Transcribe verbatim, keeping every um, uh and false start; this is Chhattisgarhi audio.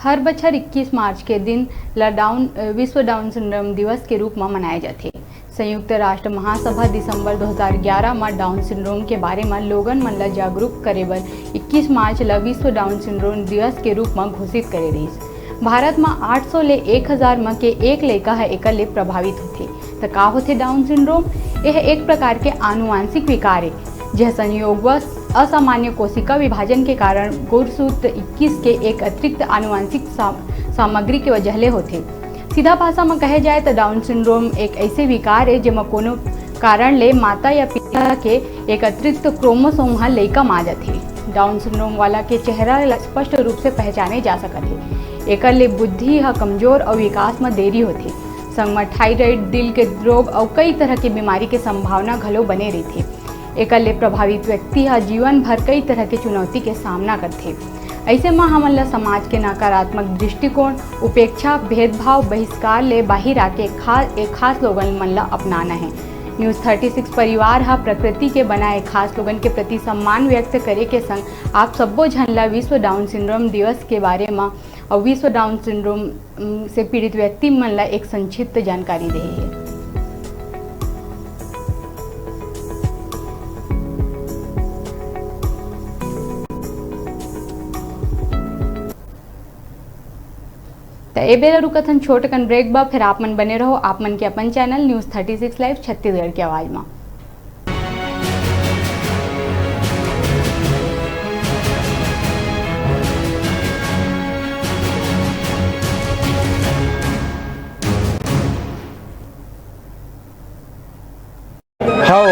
हर बछर इक्कीस मार्च के दिन ल डाउन, अ, विश्व डाउन सिंड्रोम दिवस के रूप म मनाए जाथे। संयुक्त राष्ट्र महासभा दिसंबर दो हज़ार ग्यारह म डाउन सिंड्रोम के बारे म लोगन मन ल जागरूक करे बर इक्कीस मार्च ल विश्व डाउन सिंड्रोम दिवस के रूप म घोषित करे रिहिस। भारत म आठ सौ ले एक हज़ार म के एक लइका ह एकर ले प्रभावित होथे। त का होथे डाउन सिंड्रोम? यह एक प्रकार के आनुवांशिक विकार ए, जेह संयोगवश असामान्य कोशिका विभाजन के कारण गुणसूत्र इक्कीस के एक अतिरिक्त आनुवांशिक सा-, सामग्री के वजह ले होथे। सीधा भाषा म कहे जाए त डाउन सिंड्रोम एक ऐसे विकार ए, जेमा कोनो कारण ले माता या पिता के एक अतिरिक्त क्रोमोसोम ह लइका म आ जाथे। डाउन सिंड्रोम वाला के चेहरा ल स्पष्ट रूप से पहचाने जा सकत हे। एकर ले बुद्धि ह कमजोर अउ विकास म देरी होथे। संग म थायराइड, दिल के रोग अउ कई तरह के बीमारी के संभावना घलो बने रहिथे। एकर ले प्रभावित व्यक्ति ह जीवन भर कई तरह के चुनौती के सामना करथे। अइसे म हमन ल समाज के नकारात्मक दृष्टिकोण, उपेक्षा, भेदभाव, बहिष्कार ले बाहिर आके खा-, ए खास लोगन मन ल अपनाना हे। न्यूज़ थर्टी सिक्स परिवार ह प्रकृति के बनाए खास लोगन के प्रति सम्मान व्यक्त करे के संग आप सब्बो झन ल विश्व डाउन सिंड्रोम दिवस के बारे म अउ विश्व डाउन सिंड्रोम, उम, से पीड़ित व्यक्ति मन ल एक संक्षिप्त जानकारी देहे हे। त ए बेरा रुकत हन छोट कन ब्रेक बर, फिर आप मन बने रहो आप मन के अपन channel news thirty six live Chhattisgarh के आवाज म।